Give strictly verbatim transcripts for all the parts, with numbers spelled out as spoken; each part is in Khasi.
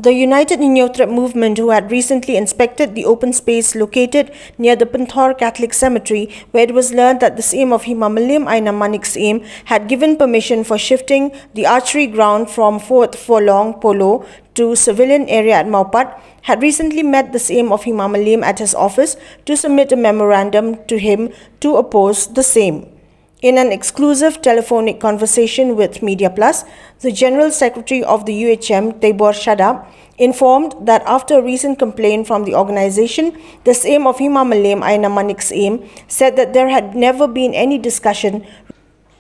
The United Hynñiewtrep movement, who had recently inspected the open space located near the Pynthor Catholic Cemetery, where it was learned that the Syiem of Hima Mylliem Ainam Manik Syiem had given permission for shifting the archery ground from Fourth Furlong Polo to civilian area at Mawpat, had recently met the Syiem of Hima Mylliem at his office to submit a memorandum to him to oppose the same. In an exclusive telephonic conversation with Media Plus, the General Secretary of the U H M, Teibor Shadap, informed that after a recent complaint from the organization, the Syiem of Hima Mylliem Ainam Manik Syiem said that there had never been any discussion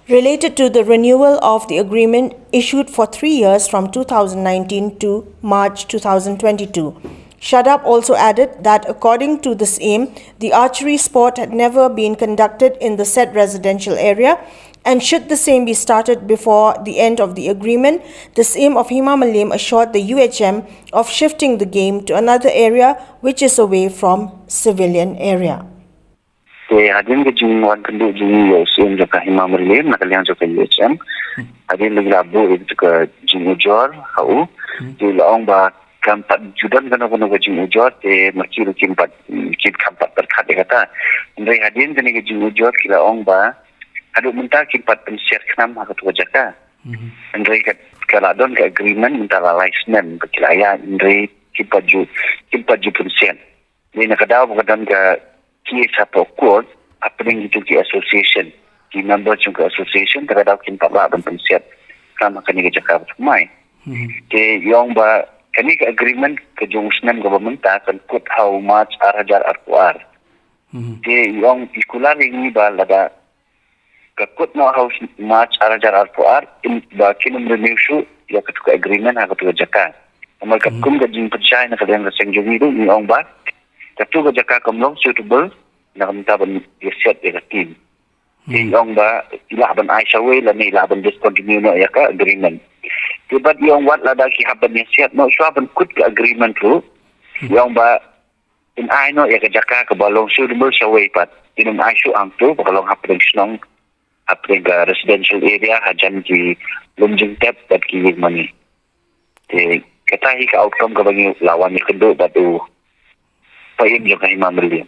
related to the renewal of the agreement issued for three years from two thousand nineteen to March two thousand twenty-two. Shadap also added that according to the Syiem, the archery sport had never been conducted in the said residential area, and should the same be started before the end of the agreement, the Syiem of Hima Mylliem assured the U H M of shifting the game to another area which is away from civilian area. Te hadien ka jingwan kynduh jong ngi ïa u Syiem jong ka Hima Mylliem na ka liang jong ka U H M, hadien ba ngi la buh ïa ka jingujor ha u, te la ong ba kam pat ju don kano kano ka jingujor, te ma ki ruh kim pat, kim kam pat pyrkhat ïa kata. Hynrei hadien kane ka jingujor ki la ong ba haduh mynta kim pat pynsiat khnam ha kato ka jaka. Hynrei ka, ka la don ka agreement mynta la lai snem ba ki la ïa, hynrei kim pat ju, kim pat ju pynsiat. Dei na ka daw ba ka don ka case hapoh court hapdeng kito ki association, ki member jong ka association, te ka daw kim pat lah ban pynsiat khnam ha kane ka jaka ba thymmai. Te ïa ong ba kane ka agreement ka jong u snem kaba mynta kan kut ha u March ar hajar arphew ar. Te ïa ong i kular ïa ngi ba lada ka kut noh ha u March ar hajar arphew ar, ba kin ym renew shuh ïa kato ka agreement ha kato ka jaka. Namar katkum ka jingpynshai na ka liang ka seng jong ngi ruh ngi ong ba kato ka jaka kam long suitable na ka bynta ban ïa siat ïa ka team. Te ngi ong ba i lah ban ai shawei lane i lah ban discontinue noh ïa ka agreement. Te bad ngi ong wat lada ki hap ban ïa siat noh shuwa ban kut ka agreement ruh, ngi ong ba in ai noh ïa ka jaka kaba long suitable shawei pat. Kin ym ai shuh hangto ba ka long hapdeng shnong, hapdeng ka residential area, hajan ki lum jingtep bad ki ïing mane. Te kata hi ka outcome kaba ngi la wan ïakynduh bad u Syiem jong ka Hima Mylliem.